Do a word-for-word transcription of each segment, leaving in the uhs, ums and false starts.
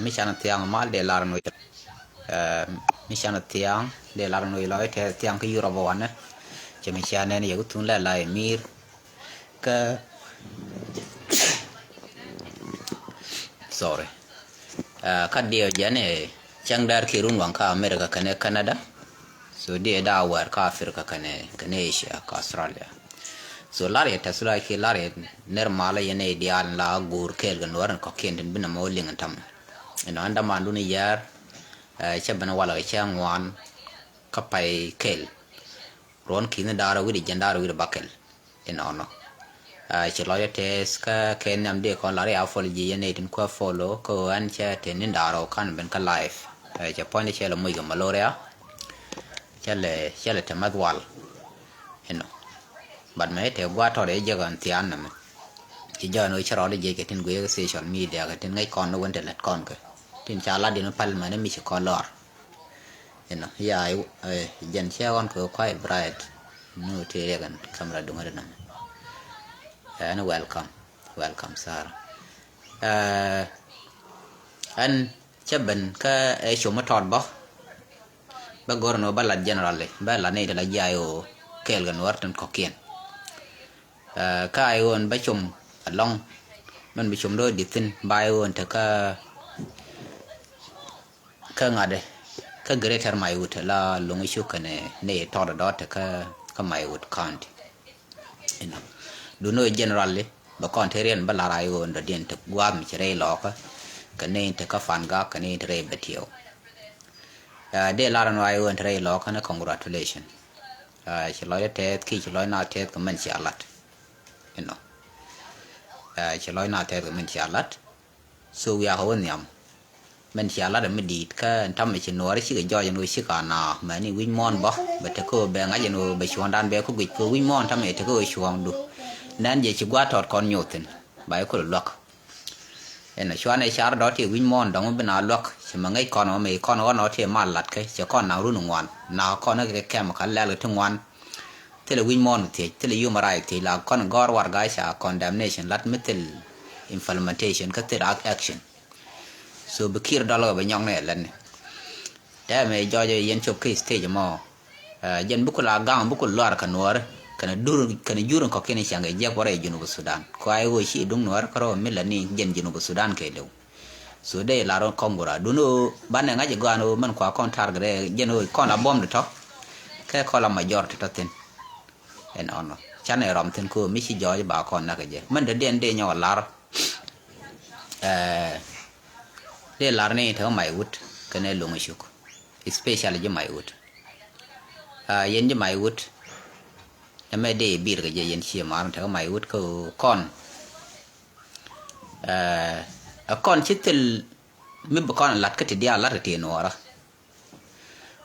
Mi canɛ thiaŋ mal dee lar nuc. Mi canɛ thiaŋ dee lar nuc lɔ itɛ thiaŋ kä Europe wanɛ. Cɛ mi canɛ ni yɛ ku thun lɛ la imi̱i̱r. Kä sorry. Kä diɛ jɛn ɛ cäŋ dɛr ki run waŋ kä America kɛnɛ Canada. So diɛ da wɛr kä Africa kɛnɛ kɛnɛ Asia kä Australia. So lar yɛ tɛth lɔc ki lar yɛ ner malä yɛn ɛ diaal in la go̱o̱r kɛɛl kɛ nuɔr in kɔkiɛn tin binɛ mɛ wä liŋ in tamɛ. Inɔ ɛn dämandun yɛɛr cɛ ben walɛ kɛ cɛ ŋuan kä pay kɛɛl. Ruɔn ki̱n da̱rä wi̱cdɛ jɛn da̱rä wi̱cdɛ bakɛl. Inɔnɔ ci lɔcdä tɛth kä kɛ nhiam dee kɔn lar ya follow ji̱ yɛn ɛ tin kuɛ follow kä ɣän cɛ te ni da̱rä kan ben kä live. Cɛ puɔ̱nydɛ cɛ lɛ moc kɛ malaria. Cɛ lɛ cɛ lɛ te mäth wal. Inɔ but mɛ te gua̱a̱t tɔt ɛ jek ɣän thia̱a̱n nɛmɛ. Ci jɔɔn ɣöö ci rɔɔdä jiɛc kɛ tin guiɛ kɛ social media kɛ tin ŋäc kɔn ni wen te lät kɔn kɛ tin ca lat in päl mɛn mi ci kɔn lɔr. Inɔ ya jɛn cɛ ɣɔn kɛ kuay bright. Nu ti riɛk ɛn camera duŋä di nɔmɔ. Ɛn welcome, welcome Sarah. Ɛn cä ben kä ɛ com mi tɔt bä. Bä go̱r ni wä bä lat generally bä lat ni ti la jiay wä kɛɛl kɛ nuɔr tin kɔkiɛn. Kä ay ɣöön bä com alɔŋ mɛn bi com do̱ di̱thin ba ay ɣöön te kä kä ŋa̱t kä greater Maiwut la loŋ cuk kɛnɛ ni tɔt dɔ̱ te kä kä Maiwut County. Inɔ duni wä generally bä kɔn te riɛn bä lar ay ɣöön dɔ̱diɛn te gua̱a̱th mi ci rɛy lɔɔkä kɛ ni te kä Fangak kɛ ni te rɛy Betiɛw. Dee lar ɛn wä ay ɣöön te rɛy lɔɔkä ni congratulation. Ci lɔcdä tɛth ki ci lɔc na tɛth kɛ mɛn cia lat. Inɔ ci lɔc na tɛth kɛ mɛn cia lat. So wiakɛ wä nhiam. Mɛn cia lat mi di̱i̱t kä ɛn tamɛ ci nuɔɔri cikɛ jɔɔc ɛn ɣöö cikɛ anaa mɛni wi̱c muɔ̱ɔ̱n bä bɛ tekä ɣöö bɛ ŋa̱c ɛn ɣöö bɛ cuɔ̱ɔ̱ŋdan bɛ kä guic kɛ wi̱c muɔ̱ɔ̱n tamɛ tekä ɣöö cuɔ̱ɔ̱ŋdu. Nɛn jɛ ci gua̱a̱t tɔt kɔn nyoth thi̱n ba i̱ kul luäk. Ɛn cuanɛ car dɔ̱ ti wi̱c muɔ̱ɔ̱n dɔ̱ŋ mi bi na luäk ci mɛ ŋäc kɔn ɣä mɛ kɔn ɣä nɔ ti mal latkɛ cɛ kɔn naŋ run ŋuan nakä kɔn kɛ kɛm ka lɛl kɛ ti ŋuan. Thilɛ wi̱c muɔ̱ɔ̱n thiec thilɛ human right thiec la kɔn gɔ̱r warɛga ca condemnation lat mi thil implementation kä thil action. So bi kir dɔl kɛ bi nyɔk ni ɛ lɛtni. Tɛmɛ jɔɔc yɛn cop kä stage mɔ. Jɛn bikul a gaŋ bikul luar kɛ nuɔɔri kɛn dur kɛn jur in kɔkiɛn in cäŋ kɛ jiɛk wä rɛy Junub Sudan kua i̱ ɣöö ci duŋ nuɔɔri kärɔ mi lɛ ni jɛn Junub Sudan kɛ lëw. So dee lar kɔŋ gura duni ɣöö banɛ ŋa̱c i̱ gɔaan ɣöö mɛn kua kɔn target rɛ jɛn ɣöö kɔn a buɔ̱m di tɔ. Kɛ kɔl a majority tɔ thi̱n. Ɛn ɔnɔ canɛ rɔm thi̱n kɛ ɣöö mi ci jɔɔc ba kɔn näk kɛ jɛ mɛn dee diɛn dee nyɔk a lar. Dee lar ni te kä Maiwut kɛnɛ loŋ cuk. Especially ji̱ Maiwut. Yɛn ji̱ Maiwut. Ɛmɛ dee bi̱i̱r kɛ jɛ yɛn cië mar te kä Maiwut kä kɔn. Ɛ kɔn ci thil mi bi kɔn lat kä ti diaal lat kɛ ti nuɔɔrä.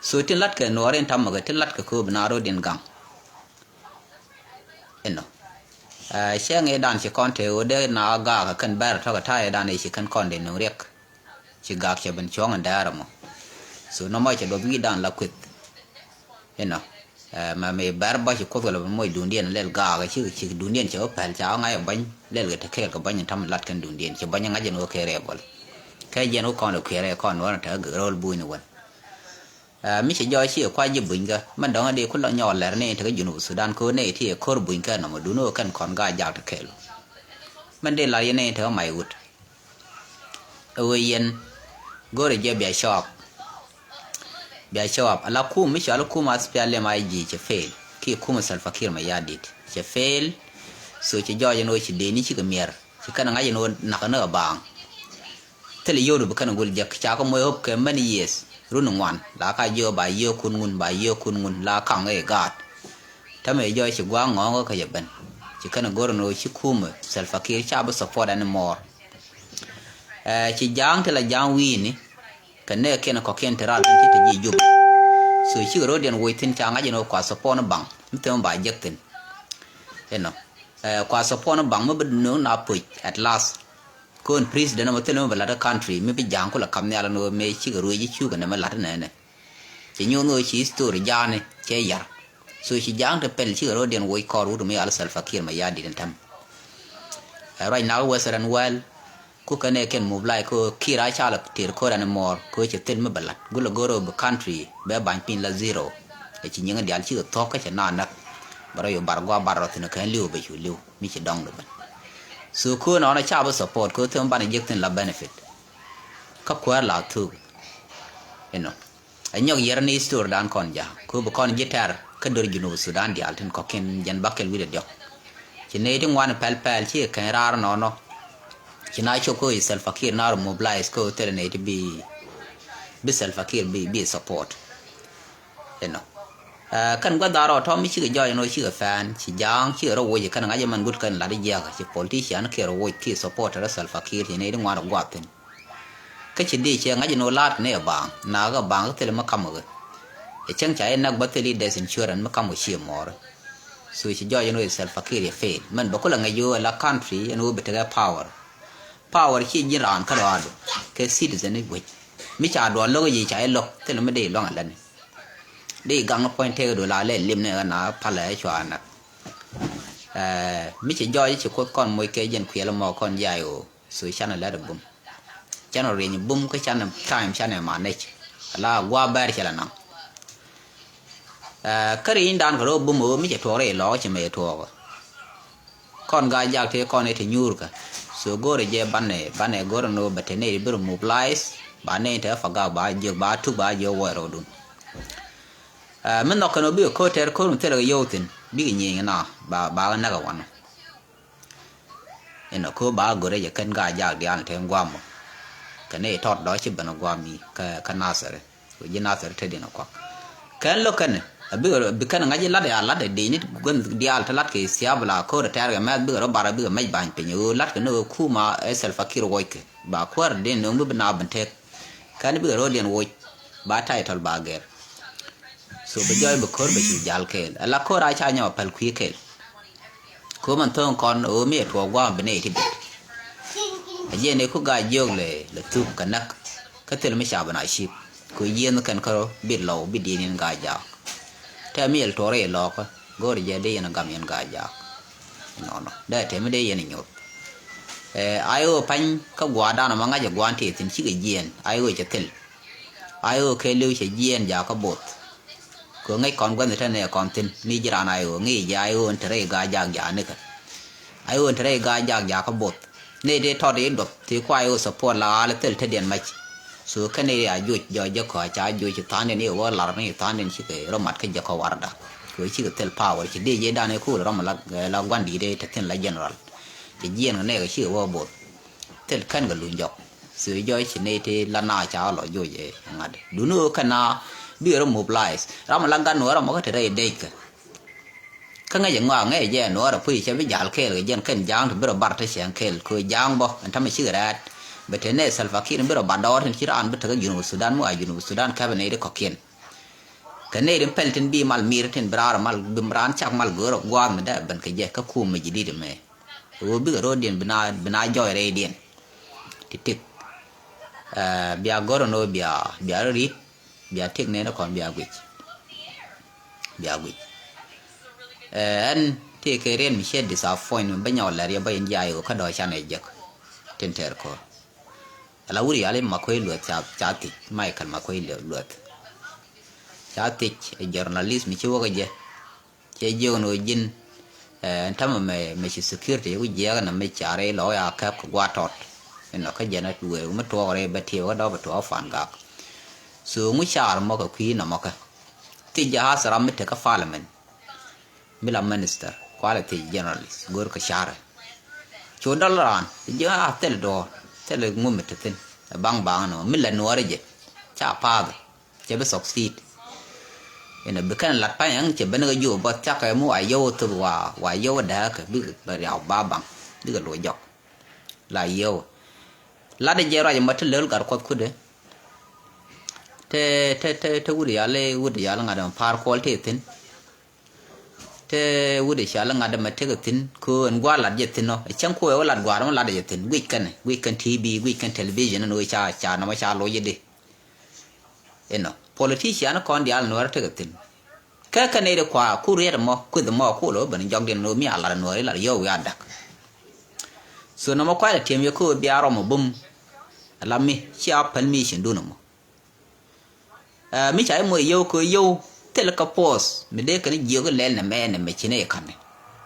So tin lat kɛ nuɔɔri in ta̱mɛ kɛ tin lat kɛ kööb na ro̱d in gaŋ. Inɔ cɛ ŋi̱i̱c dan ci kɔn te ɣöö dee na gaak kɛn bɛr tɔ̱ kɛ ta̱a̱ dan i̱ ci kɛn kɔn dee nuŋ riɛk. Ci gaak cɛ ben cuɔ̱ŋ in dɛɛr ɛmɔ. So nɔmɔ cɛ duɔth wi̱i̱ dan la kueth. Inɔ mɛ mi bɛr bä ci kuoth kɛ lɛ ben moc dundiɛn lɛl gaak ci ci dundiɛn cɛ wä pɛl ca ŋa̱c ɛ bäny lɛl kɛ te kɛɛl kɛ bäny in ta̱mɛ lat kɛn dundiɛn ci bäny ŋa̱c ɛn ɣöö kɛ rɛɛbɔl. Kɛ jɛn wä kɔn ɛ kuiɛrɛ kɔn nuɔɔr in te ɣä gek ro̱l bunyni wän. Mi ci jɔɔc ci kuac ji̱ bunykä mɛn dɔ̱ŋ a dee kulɔ nyɔɔl lɛr ni tekä Junub Sudan ko̱ nɛy ti ɛ ko̱r bunykä nɔmɔ duni ɣöö kɛn kɔn gaa jak ti kɛɛl. Mɛn dee lar yɛn ni tekä Maiwut. Ɛ ɣöö yɛn go̱rɛ jɛ bia cɔap. Bia cɔap ala kum mi cɔal kum a SPLM IG cɛ fail ki kum Salva Kiir Mayardit cɛ fail. So ci jɔɔc ɛn ɣöö ci dee ni cikɛ miɛr ci kɛn ŋa̱c ɛn ɣöö nakä ni ɣä baaŋ. Thilɛ yio̱w di bi kɛn gul jek ca kä moc ɣöp kɛ many years run ŋuan la ka jiök ba yiëëkun ŋun ba yiëëkun ŋun la kaŋ ëë gaat. Tämɛ jɔɔc ci gua̱a̱k ŋɔ̱ɔ̱ŋ kä jɛ ben ci kɛn go̱r ni ɣöö ci kumɛ Salva Kiir ca bi support anymore. Ci ja̱a̱ŋ ti la ja̱a̱ŋ wi̱i̱ni kɛ nɛɛkiɛn kɔ̱kiɛn ti raar kɛn ci te ji̱ Juba. So cikɛ ro̱diɛn woc thi̱n ca ŋa̱c ɛn ɣöö kua support ni baŋ mi themɛ ba jek thi̱n. Inɔ kua support ni baŋ mi bi no̱o̱ŋ na puc at last. Kön president mɔ thilɛ mɛ bɛ lat kä country mi bi ja̱a̱ŋ kulɛ kap nhial ni ɣöö mëë cikɛ ruëëc i̱ cukɛ nɛmɛ lat inɛnɛ. Cɛ nyuɔ̱n ɣöö ci history ja̱a̱ni cɛ yar. So ci ja̱a̱ŋ te pɛl cikɛ ro̱diɛn woc kɔɔr wut mi al Salva Kiir Mayardit in täm. Ɛ ruac nak Western world. Ku kɛn ɛ kɛn mobilize kɛ Kiir a ca la tëër ko̱r ɛn mɔɔr kɛ cɛ thil mi bɛ la̱t. Gulɛ go̱r ɛ bi country bɛ ba̱ny piny la zero. Ɛ ci nyiŋ diaal cikɛ thuɔ̱k kä cɛ na näk. Bɛ rɔ yu bar gua̱a̱ bar rɔ thi̱n kɛn li̱w bɛ cu li̱w mi ci dɔŋ di ben. So ko̱r nɔnɔ ca bi support kɛ thil mi banɛ jiäk thi̱n la benefit. Kä kuäär la thuk. Inɔ. Ɛ nyɔk yɛr ni story dan kɔn ja. Ku bi kɔn ji̱ tɛr kä dör Junub Sudan diaal tin kɔ̱kiɛn jɛn bakɛl wi̱cdɛ diɔ̱k. Ci nɛy ti ŋuan pɛl pɛl ci kɛn raar nɔnɔ. Ci na cok kä Salva Kiir na rɔ mobilize kä thilɛ nɛy ti bi, bi Salva Kiir bi, bi support. Inɔ. Ɛ, kɛn gua̱th dhaar ɔ tɔ̱ mi cikɛ jɔɔc inɔ cikɛ fɛn ci ja̱a̱ŋ cikɛ rɔ woc kɛn ŋa̱c ɛmɛn gut kɛn lat jiɛk ci politician kiɛ rɔ woc kiɛ supporter Salva Kiir ci nɛy ti ŋuan rɔ guath thi̱n. Kä ci di cɛ ŋa̱c ni wä la̱t ni ɛ baŋ nakä baŋ kä thilɛ mi kam wä. Ɛ cäŋ ca yɛ nak bä thil i̱ death insurance mi kam wä ci mɔɔr. So ci jɔɔc ɛn wä Salva Kiir yɛ fail mɛn bä kulɛ ŋäc wä la country ɛn wä bi tekɛ power. Power ci ji̱n raan kä rɔaadu kɛ citizen i̱ wec mi ca duɔl lo̱k i̱ ca yɛ lo̱k thilɛ mi dee luaŋ alani. Dee gaŋ puɔ̱ny tëëk du la lɛ lim ni ɣän a palɛ cua nak. Ɛɛ, mi ci jɔɔc ci kuoth kɔn moc kɛ jɛn kuiɛl mɔ kɔn jai ɣöö. So canɛ lɛt bum. Canɛ rieny bum kä canɛ time canɛ manage. La gua̱a̱ bɛr cɛ la naŋ. Ɛɛ, kä rieny dan kɛ rɔ bum ɣöö mi cɛ tuɔɔk rɛy lɔɔk cɛ mɛ cɛ tuɔɔk. Kɔn gaa jak tëë kɔn i̱ ti nyuurkä. So go̱o̱rɛ jɛ banɛ, banɛ go̱o̱rɛ ni wä bɛ te nɛy ti bi rɔ mobilize ba nɛy te fa gak ba jiök ba tuk ba jiök wä rɔɔdun. Ɛɛ, mi nhɔk kɛn wä bikɛ ko̱r tɛr ko̱r mi thilɛ kɛ yio̱w thi̱n bikɛ nyieny na ba, ba kɛ näk ɛ wanɔ. Inɔ ko̱r ba go̱rɛ jɛ kɛn gaa jak diaal te guam mɔ. Kɛ nɛy tɔt dɔ̱ ci ben guam mi kä, kä Nasir. Kɛ ji̱ Nasir te diɛn kuak. Kɛn lo̱k kɛn a bikɛ, bi kɛn ŋa̱c i̱ lat ya lat ɛ dee ni gua̱n diaal te lat kɛ thia̱a̱p la ko̱r tɛɛr kɛ mɛth bikɛ rɔ bar bikɛ mɛc ba̱ny piny ɣöö lat kɛ ni ɣöö kuma ɛ Salva Kiir woc kɛ ba kuäär diɛn nööŋ bi bi naap bin tek. Kɛn bikɛ rɔ diɛn woc ba title ba gɛr. So bi jɔɔc bi ko̱r bi ci jal kɛɛl ala ko̱r a ca nyɔk a päl kui̱ kɛɛl. Ku mɛn tho̱o̱ŋ kɔn ɣöö mi ɛ tuɔɔk gua̱a̱m bi nɛy ti bit. A jiɛn ëë ku gaa jiök lɛ, lɛ thuk kɛ näk kä thil mi ca bi na cip. Ku yiëënh kɛn kärɔ bit lɔw bit diɛn yɛn gaa jaak. Tɛ mi yɛl tuɔɔk rɛy lɔɔkä go̱o̱r jɛ dee yɛn gam yɛn gaa jaak. Nɔnɔ dee tɛ mi dee yɛn nyoth. Ɛ, a i̱ ɣöö pa̱ny kä gua̱a̱r danɔ ma ŋa̱c ɛ gua̱a̱n tëë thi̱n cikɛ jiɛɛn a i̱ ɣöö cɛ thil. A i̱ ɣöö kɛ li̱w cɛ jiɛɛn jakä both. Kɛ ŋäc kɔn gua̱nh tɛn ɛ kɔn thi̱n ni ji̱ raan a i̱ ɣöö ŋi̱i̱c jɛ a i̱ ɣöö in te rɛy gaa jak ja̱a̱ nikɛ. A i̱ ɣöö in te rɛy gaa jak jakä both. Ni ti tɔt i̱ duɔth ti kua i̱ ɣöö support la ɣaal thil te diɛn mac. So kɛn i̱ a juc jɔɔc jɛ kɔ̱a̱c ca juc ci tha̱a̱ŋdiɛn i̱ ɣöö lar ni tha̱a̱ŋdiɛn cikɛ rɔ mat kä jɛ kɔ warda. Kɛ ɣöö cikɛ thil power ci dee jɛ dan i̱ kuul rɔm la, la gua̱n di̱i̱t i̱ te thi̱n la general. Cɛ jiɛɛn kɛ nɛɛkɛ cikɛ wä both. Thil kɛn kɛ luny jɔk. Thuëë jɔc ci nɛy ti la na ca lɔ joc ɛ ŋa̱t. Duni ɣöö kɛn na bikɛ rɔ mobilize. Ram la gat nuɔɔr ram kä te rɛy dec kɛ. Kä ŋäc ɛ ŋɔak ŋäc ɛ jɛ nuɔɔr ɛ puc cɛ bi jal kɛɛl kɛ jɛn kɛn ja̱a̱ŋ ti bi rɔ bar te cɛŋ kɛɛl kɛ ja̱a̱ŋ bä ɛn tämɛ cikɛ rɛɛt. Bɛ te nɛy Salva Kiir bi rɔ bar dɔɔr tin ci raan bi tekɛ Junub Sudan mi wa Junub Sudan käp ɛ nɛy ti kɔ̱kiɛn. Kɛ nɛy tin pɛl tin bi mal mir tin bi raan mal bi raan cak mal go̱o̱r ɛ gua̱a̱th mi dee ben kɛ jɛ kä kum mi ji̱ di̱t ɛmɛ. Ɣöö bikɛ ro̱o̱diɛn bi na, bi na jɔɔc rɛydiɛn. Ti tik. Ɛɛ, bia gɔ̱r ɛn ɣöö bia, bia rɔ ri̱t, bia tik nɛn kɔn bia guic. Bia guic. Ɛɛ, ɛn tëëkɛ riɛn mi ciɛ disappoint mi bä nyɔk lɛr yɛ bä in jay ɣöö kä dɔ̱ canɛ jek. Tin tɛɛr ko̱r. Ala wur yali Makuei Lueth ca, ca thic, Michael Makuei Lueth. Ca thic ɛ journalist mi ci wäk ɛ jɛ. Cɛ jiök ni ɣöö ji̱n, ɛɛ, ɛn tämɛ mɛ, mɛ ci security wi̱c jiɛɛk ɛn mɛ ca rɛy lɔ ya kɛp kɛ gua̱a̱r tɔt. Inɔ kä jɛn a wëë mi tuɔɔk rɛy bɛ tiɛɛk kä dɔ̱p bɛ tuɔɔk fan gak. So ŋu car mɔ kɛ kui̱ nɔmɔ kɛ. Thiec jɛ hasara mi tekä parliament. Mi la minister, kualɛ thiec generalist, go̱o̱r kɛ carɛ. Cu dɔl raan, ji̱ a thil duɔ̱ɔ̱r, thil ŋu mi te thi̱n. Ɛ baŋ baŋ nɔ, mi la nuɔɔrɛ jɛ. Ca pa̱a̱th. Cɛ bi succeed. Inɔ bi kɛn lat pa̱ny ɛŋ cɛ ben kɛ jiök bä thia̱kɛ mi wa yio̱w thop wa, wa yio̱w dääkɛ bikɛ bɛ riaw ba baŋ bikɛ loc jɔk. La yio̱w lat jɛ ruac ɛmɔ te lel gat kuɔth kudɛ. Te, te, te, te wut yal, wut yal ŋa̱t ɛmɔ pa̱a̱r kuɔl te thi̱n. Te wut yal ŋa̱t ɛmɔ tekɛ thi̱n kɛ ɣöö ɛn gua̱a̱r lat jɛ thi̱n ɔ. Ɛ cäŋ kuɔɛ wä lat gua̱a̱r ɛmɔ lat jɛ thi̱n guic kɛnɛ, guic kɛn T V, guic kɛn television ɛn ɣöö ca, ca nɔmɔ ca loc jɛ di. Inɔ politician kɔn diaal nuɔɔr tekɛ thi̱n. Kä kɛ nɛy ti kua ku riet ɛmɔ kueth ɛmɔ ku lo̱ ben jɔkdiɛn lo̱ mi a lar nuɔɔr i̱ lar yio̱w wi̱i̱ a dak. So nɔmɔ kualɛ tiɛm yɛ kä bia rɔm ɔ bum. Ala mi cia päl mi cin dun ɔmɔ. Ɛ, mi ca i̱ moc yio̱w kɛ yio̱w thil kä puɔth mi dee kɛn jiök lɛl nɛ mɛ nɛ mɛ ci nɛ i̱ ka̱n.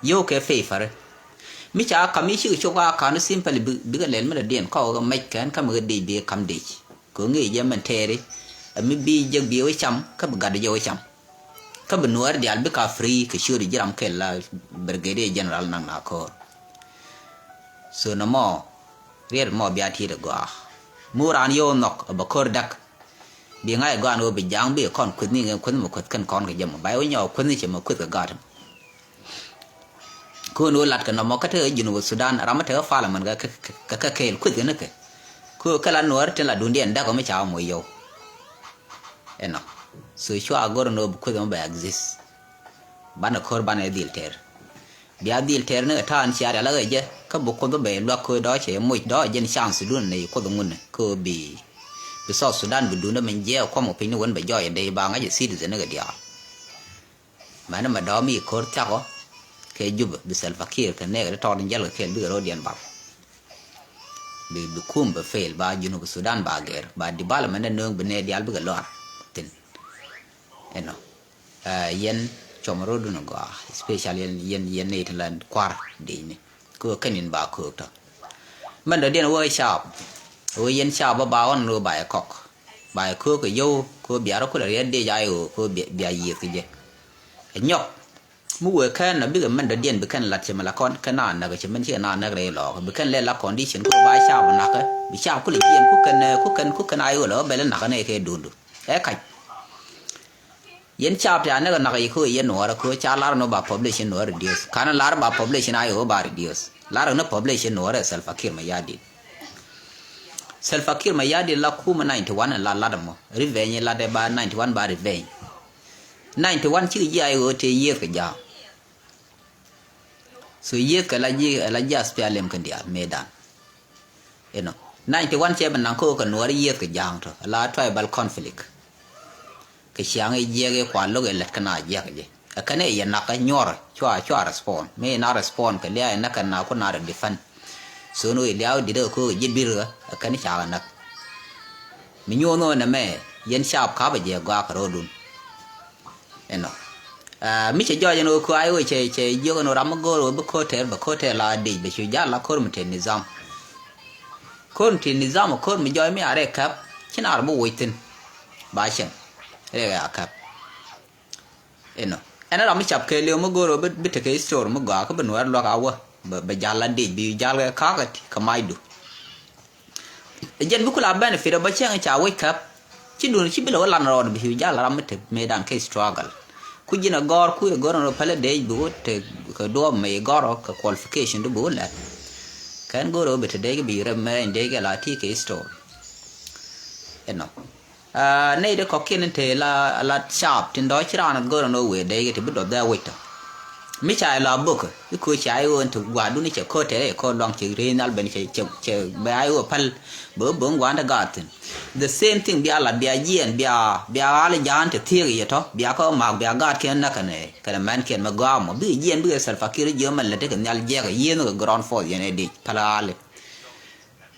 Yio̱w kɛ pay fari. Mi ca kam i̱ cikɛ cok a ka̱n simply bi, bikɛ lɛl mi dɔ̱diɛn kɔk kɛ mɛc kɛn kä mi kɛ dec bi kam dec. Kɛ ŋi̱i̱c jɛ mɛn tɛɛri. Ɛ mi bi jek bi wä cam kä bi gat jɛ wä cam. Kä bi nuɔɔri diaal bikɛ free kɛ ciööri ji̱ ram kɛl la Brigadier General Nak Nakoor. So nɔmɔ riet mɔ bia ti̱i̱t ɛ gɔaa. Mu raan yio̱w nhɔk ɛ bɛ ko̱r däk. Bi ŋa̱c ɛ gɔaa ni ɣöö bi ja̱a̱ŋ bi ɛ kɔn kueth ni ŋɛ kueth mɛ kueth kɛn kɔn kɛ jɛ mɔ ba i̱ wä nyɔk kueth ni cɛ mɛ kueth kɛ gaat. Kä ni ɣöö lat kɛ nɔmɔ kä tekɛ Junub Sudan ram mi tekɛ parliament kɛ kɛ kɛ kɛɛl kueth kɛ ni kɛ. Kä kɛ la nuɔɔri tin la dundiɛn däk ɔ mi ca wä moc yio̱w. Ɛnɔ. So cua go̱r ni ɣöö bi kueth mɔ bɛ exist. Banɛ ko̱r banɛ dhil tɛr. Bia dhil tɛr ni kɛ ta̱a̱n cia rial a ɣɛ jɛ kä bi kuoth bɛ luak ko̱ dɔ̱ cɛ moc dɔ̱ jɛn chance dun ni kuoth ŋun ni kä bi, bi South Sudan bi dun dä min jiɛ kuɔm kɛ piny ni wen bɛ jɔɔc dee ba ŋa̱c citizen ni kɛ diaal. Mɛn mɛ dɔ̱ mi ko̱r thiak ɔ kɛ Jubɛ bi Salva Kiir kɛ nɛɛk di tɔɔt in jɛl kɛ kɛɛl bikɛ ro̱diɛn bar. Bi, bi kum bɛ fail ba Junub Sudan ba gɛr ba development ni nööŋ bi nɛɛ diaal bikɛ lɔar thin. Ɛnɔ. Ɛ, yɛn cuɔmɔ ro̱dun gɔaa, especially yɛn, yɛn, yɛn nɛy tin la kua̱r diecni. Kɛ ɣöö kɛn in ba köök tɔ. Mɛn dɔ̱diɛn wä caap. Ɣöö yɛn caap bä ba ɣɔn ɣöö ba yɛ kɔk. Ba yɛ köök kɛ yio̱w kɛ ɣöö bia rɔ kulɛ riɛt dec a i̱ ɣöö kɛ ɣöö bia, bia yiëëth kɛ jɛ. Ɛ nyɔk. Mi wëë kɛn nɔ bikɛ mɛn dɔ̱diɛn bi kɛn lat cɛ mɛ la kɔn kɛn na näk cɛ mɛn ci kɛ na näk rɛy lɔɔk. Bi kɛn lɛ la condition kɛ ɣöö ba caap nakä. Bi caap kulɛ jiɛn ku kɛn, ku kɛn, ku kɛn a i̱ ɣöö lɛ ɣöö bɛ lɛ nakä nɛ kɛ dundu. Ɛ kac. Yɛn caap ti a näk nak yi kä yɛn nuɔɔrä kä ca lar ni ba population nuɔɔrä reduce. Kan lar ba population a yi ɣöö ba reduce. Lar ni population nuɔɔrä Salva Kiir Mayardit. Salva Kiir Mayardit la kumä ninety one la lat mɔ. Revenge lat ba ninety one ba revenge. Ninety one cikɛ ji̱ a yi ɣöö tëë yiëëth kɛ ja̱a̱ŋ. So yiëëth kɛ la ji̱, la ji̱ aspial lem kɛn diaal mëëdan. Inɔ. Ninety one cɛ bi naŋ kä ɣöö kɛ nuɔɔri yiëëth kɛ ja̱a̱ŋ tɔ. La tribal conflict. Kɛ ciaŋ i̱ jiɛk i̱ kua lo̱k i̱ lät kä na jiɛk ji̱. Ɛ kɛn i̱ yɛ nak kä nyuɔr cua, cua respond. Mi na respond kɛ lia̱a̱ inɛ kɛn na ku na rɛ defend. So ni i̱ lia̱a̱ i̱ di̱t ɛ kä ɣöö ji̱ dui̱r ɣä ɛ kɛn i̱ ca ɣä näk. Mi nyuɔ̱th nɔ nɛmɛ yɛn caap ka̱pɛ jɛ gɔaa kɛ ro̱o̱dun. Inɔ. Aa, mi cɛ jɔɔc ɛn ɣöö kua i̱ ɣöö cɛ, cɛ jiök ɛn ɣöö ram mi go̱o̱r ɣöö bi ko̱r tɛɛr bɛ ko̱r tɛɛr la dec bɛ cu jal la ko̱r mi tɛɛr nizam. Ko̱r mi tɛɛr nizam ɔ ko̱r mi jɔɔc mi a rɛɛ käp ci naar bi woc thi̱n. Ba cɛn rɛɛ a käp. Inɔ. Ɛn ram mi cap kɛɛliw mi go̱o̱r ɣöö bi, bi tekɛ history mi gɔaa kä bi nuɛɛr luäk a wä bɛ, bɛ jal la dec bi jal kɛ ka̱kä ti kɛ macdu. Ɛ jɛn bi ku la benefit ɔ bä cäŋ ca wec käp. Ci duun ci bi lɛ wä lan rɔɔd bi ci jal ram mi te mëëdan kɛ struggle. Ku ji̱n ɛ gɔr ku ɛ gɔr ɔ pälä dec bi wä te kɛ duɔɔp mɛ ɛ gɔr ɔ kɛ qualification du bi wä lɛt. Kɛn go̱r ɔ bi te dec bi rɛ mɛ rɛny dec kɛ la ti kɛ store. Ɛnɔ. Aa, nɛy di kɔ̱kiɛn in te la, la caap tin dɔ̱ ci raan go̱r ɔ wëë dec kɛ ti bi dɔth dhɛ wec tɔ. Mi ca ila bokä i̱ köö ca i̱ ɣöö in te gua̱a̱dun i̱ cɛ köö tɛrɛ i̱ köö luaŋ cɛ rëë nhial ben cɛ, cɛ, cɛ bɛ a i̱ ɣöö päl bɛ ɣöö bo̱o̱ŋ gua̱a̱n te gaat thi̱n. The same thing bia lat bia jiɛɛn bia, bia ɣa̱l i̱ ja̱a̱n te thiek i̱ yɛ tɔ̱ bia kä ma̱a̱k bia gaat kiɛn näk kɛnɛ, kɛnɛ mɛn kiɛn mɛ gɔaa mɔ bikɛ jiɛɛn bikɛ Salva Kiir jiö mɛn lät tekɛ nhial jiɛk i̱ yieen kɛ ground force yɛn ɛ dic päl ɣa̱l i̱.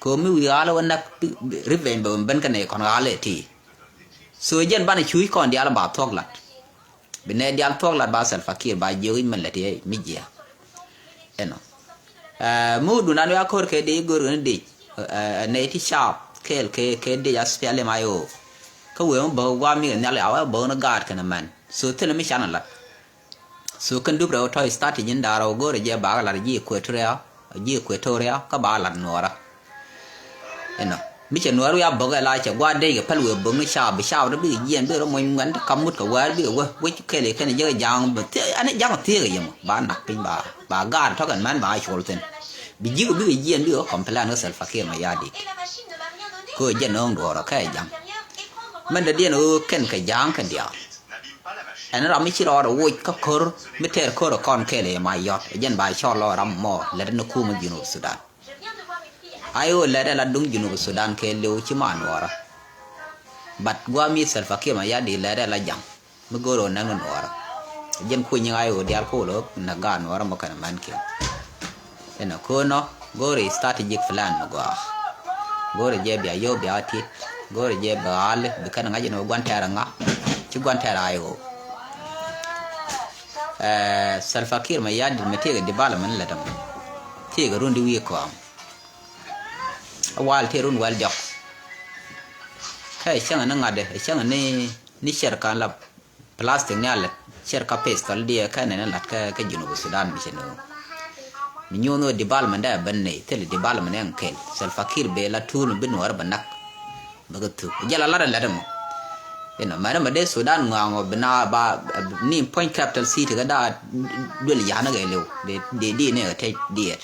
Kɛ ɣöö mi wi̱i̱ ɣa̱l i̱ wä näk ri-, revenge bɛ ben kɛnɛ kɔn ɣa̱l i̱ ti. So jɛn banɛ cuc kɔn diaal ba thuɔ̱k lat. Bi nɛ dial thuɔ̱k lat ba Salva Kiir ba jiök i̱ mɛn lät yɛ mi jiɛ. Ɛnɔ. Ɛ, mi wä dun an wiak ko̱r kɛ dec i̱ go̱r kɛn i̱ dec. Ɛ, ɛ, nɛ ti caap kɛɛl kɛ, kɛ dec a spial im a i̱ ɣöö. Kä wee mi bäk guam mi kɛ nhial a wee bäk ni gaat kɛn mɛn. So thilɛ mi can a lat. So kɛn dup rɛw tɔ̱ strategy in da̱a̱r rɛw go̱r jɛ ba kɛ lat ji̱ Equatoria, ji̱ Equatoria kä ba kɛ lat nuɔɔra. Inɔ. Mi cɛ nuɔɔr wiak bäk ɛ la cɛ gua̱a̱r dec kɛ päl wëë bäk ni caap bi caap rɔ bikɛ jiɛɛn bikɛ rɔ muɔ̱ny ŋuɛn ti kam mut kɛ wäär bikɛ wä wec kɛl i̱ kɛn jiäk ja̱a̱ŋ bä thiee ɛn ja̱a̱ŋ thiee kɛ yɛmɔ ba nak piny ba, ba gaat tɔ̱ kɛn mɛn ba cɔl thi̱n. Bi ji̱k bikɛ jiɛɛn bikɛ wä complain kä Salva Kiir Mayardit. Kɛ ɣöö jɛn ɣööŋ duɔ̱ɔ̱r ɔ kɛ ja̱a̱ŋ. Mɛn dee diɛn ɣöö kɛn kɛ ja̱a̱ŋ kɛn diaal. Ɛn ram mi ci rɔɔdɛ woc kä ko̱r mi tɛɛr ko̱r ɛ kɔn kɛɛl ɛ ma yɔt ɛ jɛn ba cɔl lɔ ram mɔ lɛt ni kum Junub Sudan. A i̱ ɣöö lɛt ɛ la duŋ Junub Sudan kɛɛliw ci ma nuɔɔrä. But guam mi Salva Kiir Mayardit lɛt ɛ la ja̱ŋ mi go̱o̱r ɣöö näk ni nuɔɔrä. Ɛ jɛn kuny a i̱ ɣöö diaal ko̱o̱l ɣöö näk gaat nuɔɔrä mɔ kɛn mɛn kiɛn. Ɛn ɛ köönɔ. Go̱o̱ri strategic plan mi gɔaa. Go̱o̱ri jɛ bia yio̱w bia tit. Go̱o̱ri jɛ bia ɣa̱li bi kɛn ŋa̱c ni wä gua̱n tɛɛr ŋa. Ci gua̱n tɛɛr a i̱ ɣöö Salva Kiir Mayardit mi tëëkɛ development lät ɛmɔ. Tëëkɛ run di wi̱i̱ kɔaŋ. A wal tëë run wɛl diɔk. Kä ɛ cäŋɛ ni ŋa̱t ɛ cäŋɛ ni, ni ciɛr ka̱n la plastic ni a lät ciɛr kä pistol diɛ kä nɛn lat kä, kä Junub Sudan mi cɛ ni ɣöö mi nyuun ɣöö development dee a ben nɛy thil development ɛn kɛl. Salva Kiir bee la tuul mi bi nuɔɔr bɛ nak. Bɛ kɛ thuk jɛ la lat ɛn lät ɛmɔ. Inɔ mɛn ɛmɛ dee Sudan ŋɔaŋɔ bi na ba ni puɔ̱ny capital city kä daa duel ya̱n kɛ liw dee, dee di ni kɛ tec diɛt.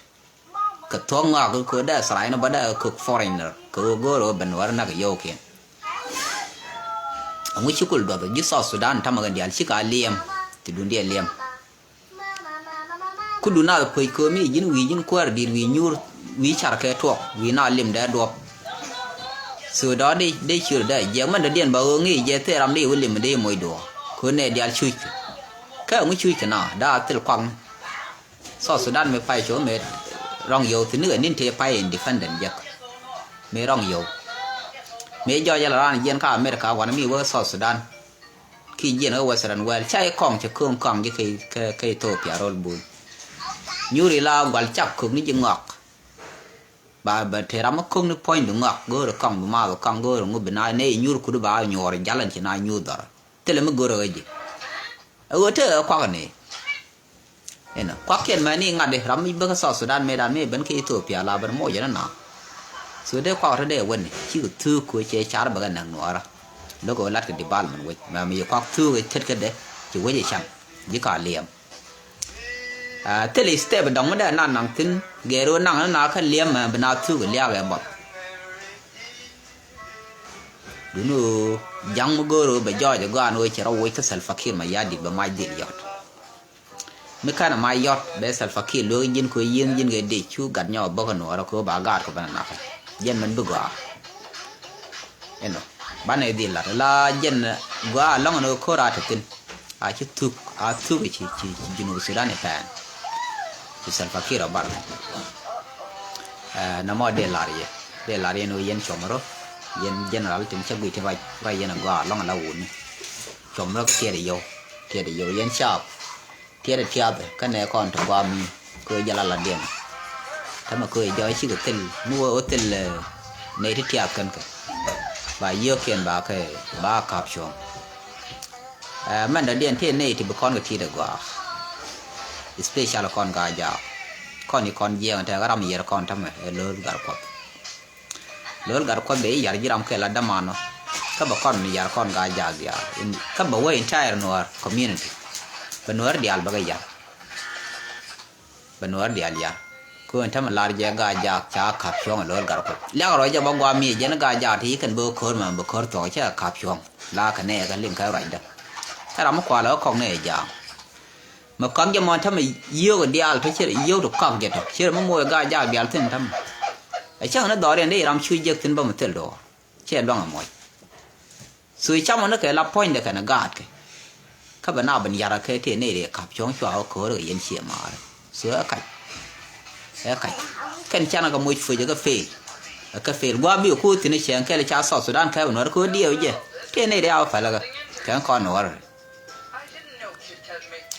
Kɛ thuɔ̱k ŋɔak kɛ dee tharac ni bä dee kɛ foreigner kɛ ɣöö go̱o̱r ɣöö ben wär nak yio̱wkiɛn. Aŋu ci kul duɔth ji̱ South Sudan tamɛ kɛn diaal ci ka liɛm ti dun diɛ liɛm. Ku dun nath puec köömi ji̱n wi̱i̱ ji̱n kuäär di̱i̱t wi̱i̱ nyuur wi̱i̱ car kɛ tuɔk wi̱i̱ na lim dee duɔp. Sudan dee, dee ciöt dee jiɛk mɛn dɔ̱diɛn ba ɣöö ŋi̱i̱c jɛ thil ram dee wä lim dee moc duɔɔk köö nɛ diaal cuc. Kɛ aŋu cuc kɛ na daa thil kuakni. South Sudan mi pay cuɔ mi rɔŋ yio̱w thi̱n ni kɛ ni̱n tëë pay independent jek. Mi rɔŋ yio̱w mi jɔɔc ala raan jiɛn kä America wanɛ mi wä South Sudan. Ki jiɛn kä Western world ca i̱ kɔŋ cɛ kööŋ kɔŋ ji̱ kä, kä, kä Ethiopia rol buny. Nyuri la gual cak köök ni ji̱ ŋɔak. Ba, ba te ram mi köök ni puɔ̱ny bi ŋɔak go̱o̱r kɔŋ bi maath kɔŋ go̱o̱r ŋu bi na nɛ i̱ nyur kut ba nyuɔɔr jalän ci na nyuur dhɔr. Thilɛ mi go̱o̱r ɣä ji̱. Ɛ ɣöö te ɣä kuak ni. Inɔ kuakiɛn mɛni ŋa̱t di ram mi bä kä South Sudan mëëdan mi ben kä Ethiopia la ben moc ɛn ɛna. So dee kuak rɔ dee wen cikɛ thuk kɛ cɛ car bɛ kɛ näk nuɔɔrä. Lo̱k ɛ lat kɛ development wec mɛ mi yɛ kuak thuk ɛ tet kädɛ ci wec ɛ can ji̱ ka liɛm. Thil step dɔŋ mi dee naŋ naŋ thi̱n gɛɛr ɣöö naŋ ni na kä liɛm mɛ bi na thuk ɛ liak ɛ bɔth. Duni ɣöö ja̱ŋ mi go̱o̱r ɣöö bɛ jɔɔc ɛ gɔaan ɣöö cɛ rɔ woc kä Salva Kiir Mayardit bɛ mac dhil yɔt. Mi kɛn ɛ mac yɔt bɛ Salva Kiir lueek ji̱n kɛ ɣöö yieen ji̱n kɛ dec cu gat nyɔk ɛ bäk ɛ nuɔɔrä kɛ ɣöö ba gaat kɛ ben ɛ nakä. Jɛn mɛn bi gɔaa. Inɔ banɛ dhil lat la jɛn gɔaa lɔ̱ŋ ɛn ɣöö ko̱r a te thi̱n. A ci thuk, a thuk ci, ci, ci Junub Sudan ipɛn. Ci Salva Kiir abar. Ɛ, nɔmɔ dee lar yɛ, dee lar yɛ ni yɛn cuɔm rɔ, yɛn general tin cä guic tin ruac, ruac yɛn agɔaa lɔŋ ala wuni. Cuɔm rɔ kä tiɛt iyɔw, tiɛt iyɔw yɛn caap. Tiɛt itiath kä nɛ kɔn ti gɔaa mi. Kö jɛ la la diɛn. Tämɛ kö jɛ jɔɔc cikɛ thil mi wee wä thil, ɛ, nɛy ti tiath kɛn kɛ. Ba yiëëkiɛn ba kɛ ba ka̱p cuɔ̱ŋ. Ɛ, mɛn dɔ̱diɛn tëë nɛy ti bi kɔn kɛ ti̱i̱t ɛ gɔaa. Especially kɔn Gaa-jaak. Kɔn i̱ kɔn jiɛɛŋ tɛk ram yiɛr kɔn tämɛ ɛ Lo̱l Gatkuɔth. Lo̱l Gatkuɔth bɛ i̱ yar ji̱ ram kɛ la dämanɔ. Kä bɛ kɔn mi yar kɔn Gaa-jaak diaal. Kä bɛ wä entire Nuäär community. Bɛ Nuäär diaal bɛ kɛ yar. Bɛ Nuäär diaal yar. Kö ɛn tämɛ lar jɛ Gaa-jaak ca ka̱p cuɔ̱ŋ ɛ Lo̱l Gatkuɔth. Liak rɔ jɛ bä guam mi jɛn Gaa-jaak ti kɛn bä ko̱r mɛ bä ko̱r thuɔ̱k cɛ ka̱p cuɔ̱ŋ. La kɛ nɛ kɛ liŋ kɛ ruacdä. Ɛ ram mi kualɛ kä kɔk nɛ jɛ jaam. Mɛ kɔak jɛ mɔ tämɛ yio̱k diaal tɔ cɛ yio̱k ti kɔak jɛ tɔ cɛ mɛ moc Gaa-jaak diaal thi̱n tämɛ. Ɛ cäŋ ni dhɔriɛn dee ram cu jek thi̱n bä mi thil duɔɔr. Cɛ luaŋ ɛ mɔc. So i̱ camɔ ni kɛ la puɔ̱nydɛ kɛnɛ gaatkɛ. Kä bɛ na ben ya̱rä kɛ tëë nɛy rɛy ka̱p cuɔ̱ŋ cua wä köörä kɛ yɛn ciɛ maarä. So ɛ kac. Ɛ kac. Kɛn canɛ kɛ moc puc ɛ kɛ fail. Ɛ kɛ fail gua̱a̱ bi ɛ ko̱o̱th thi̱n ɛ cɛɛŋ kɛl ca South Sudan kɛ bɛ nuɔ̱r ko̱o̱r diɛw jɛ. Tëë nɛy rɛy a wä päläkä. Kɛn kɔn nuɔ̱r.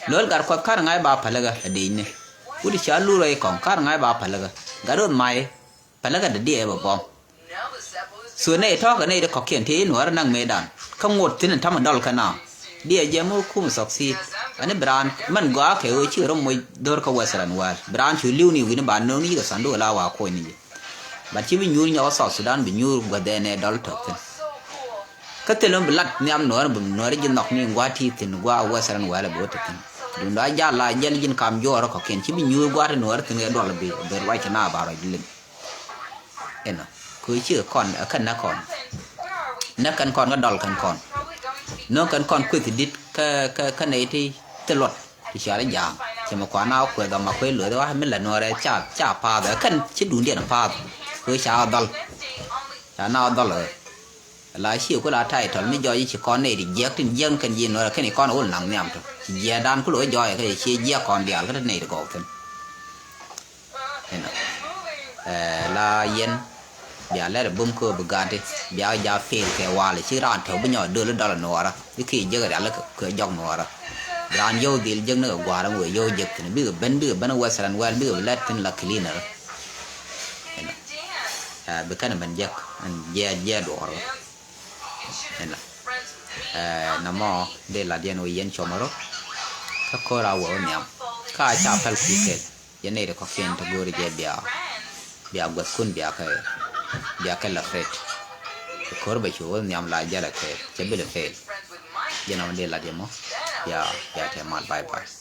Lo̱l Gatkuɔth ka̱r ŋa̱c ba päläkä ɛ dëcni. Wut ca lur rɛy kɔŋ ka̱r ŋa̱c ba päläkä. Gat ro̱th ma̱c. Päläkä dee diɛ bɛ buɔ̱m. So nɛy tɔ̱ɔ̱kɛ nɛy ti kɔ̱kiɛn ti nuɔ̱ɔ̱r naŋ mëëdan kä ŋot thi̱n in ta̱mɛ dɔl kä na. Diɛ jɛ mi kum succeed. Ani bi raan mɛn gɔaa kɛ ɣöö cikɛ rɔ moc dho̱r kä Western world bi raan cu li̱w ni wi̱ni ba no̱o̱ŋ ni cikɛ sanduk la wa kuɔ̱ny ni jɛ. But ci bi nyuur nyɔk kä South Sudan bi nyuur guäth ɛn ɛ dɔl tɔ̱k thi̱n. Kä thil mi bi lat nhiam nuɔ̱ɔ̱r bi nuɔ̱ɔ̱r ji̱ nhɔk ni gua̱a̱t ti thi̱n gua̱a̱ Western world bi wä tɔ̱k thi̱n. Duundä a jal la jɛl ji̱n kam juɔɔr kɔ̱kiɛn ci bi nyuur gua̱a̱t nuɔ̱ɔ̱r thi̱n kɛ duɔl bi bi ruac kɛ na ba ruac liŋ. Inɔ kö cikɛ kɔn ɛ kɛn nä kɔn. Nä kɛn kɔn kä dɔl kɛn kɔn. Nä kɛn kɔn kueth di̱t kä kä kä nɛy ti thil luɔt ti cɔal i̱ ja̱a̱ŋ. Cɛ mɛ kuan na kueth ɔma kueth lueth wa mi la nuɔrɛ ca ca path ɛ kɛn ci duundiɛn path. Kö ca dhɔl. Ca na dhɔl ɛ. La ci ku la title mi jɔɔc ci kɔn nɛy ti jiɛk tin jiɛk kɛn ji̱ nuɔrɛ kɛn i̱ kɔn wul naŋ nhiam tɔ. Ci jiɛk dan ku lo jɔɔc ɛ kɛ ci jiɛk kɔn diaal kä ti nɛy ti gɔw thi̱n. Inɔ. La yɛn bia lɛr bum kä bi gat bia ja fail kɛ wal ci ran tɔ bi nyɔ döl dɔl nuɔra bi ki jek rial kɛ jɔk nuɔra. Bi ran yow dhil jek ni kɛ guar mi wee yow jek thin bi kɛ ben bi kɛ ben western well bi kɛ lɛt thin la cleaner. Bi kɛn ben jek. Jɛ jɛ duɔr. Ɛnɔ. Namɔ dee lat yɛn wä yɛn cɔmɔrɔ. Kä kor a wä wä nhiam. Ka ca pɛl kui̱ kɛl. Yɛn nɛy ti kɔkiɛn ti go̱o̱ri jɛ bia bia guɛthkun bia kɛ bia kɛ la fret. Kor bɛ cu wä nhiam la jɛlɛ kɛ cɛ bilɛ fail. Jɛ namɔ dee lat yɛ mɔ. Bia bia tɛ mal, bye bye.